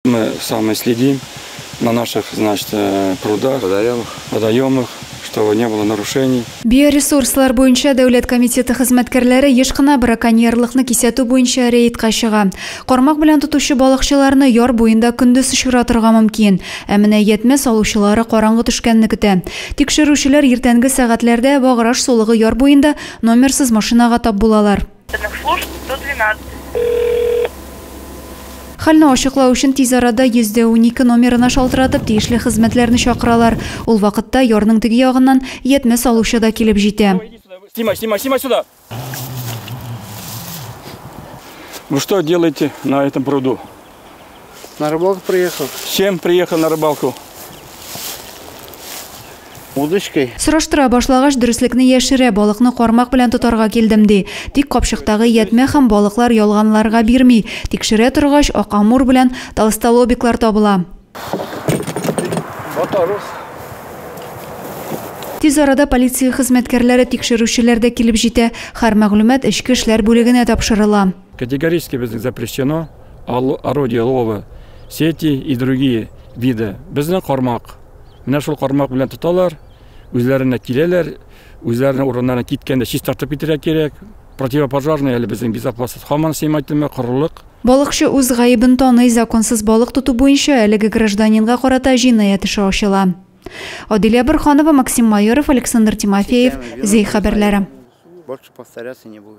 Мы сами следим на наших, значит, прудах, Водоемах. Водоемах, чтобы не было нарушений. Биоресурслар буенча дәүләт комитеты хезмәткәрләре еш кына браконьерлыкны кисәтү буенча рейдка чыга. Кармак белән тотучы балыкчыларны яр буенда көндез очратырга мөмкин. Ә менә ятьмә салучылары караңгы төшкәнне көтә. Тикшерүчеләр иртәнге сәгатьләрдә Баграж сулыгы яр буенда номерсыз машинага тап булалар. Служб 112. Хәлне ачыклау өчен тиз арада 112 номерына шалтыратып, тиешле хезмәтләрне чакыралар. Ул вакытта ярның теге ягыннан ятьмә салучы да килеп җитә. Снимай, снимай, снимай сюда! Вы что делаете на этом пруду? На рыбалку приехал. С чем приехал на рыбалку? Удочкой. Сораштыра башлагач, дөреслекне яшерә, балыкны кармак белән тотарга килдем, ди. Тик капчыктагы ятьмә һәм балыклар ялганларга бирми. Тикшерә торгач, ак амур белән толстолобиклар табыла. Батарус. Тиз арада полиция хезмәткәрләре, тикшерүчеләр дә килеп җитә. Һәр мәгълүмат эчке эшләр бүлегенә тапшырыла. Категорически безнең запрещено орудие лова, сети и другие виды. Безнең кармак. Менә шул кармак белән тоталар, үзләренә киләләр, үзләренең урыннарына киткәндә чистартып китәргә кирәк. Противопожарный әле безнең безопасность һаман снимать корылык. Балыкчы үз гаебен таный, законсыз балык тоту буенча әлеге гражданинга карата җинаять эше ачыла. Адилә Борханова, Максим Майоров, Александр Тимофеев, Зәй хәбәрләре. Больше повторяться не будет.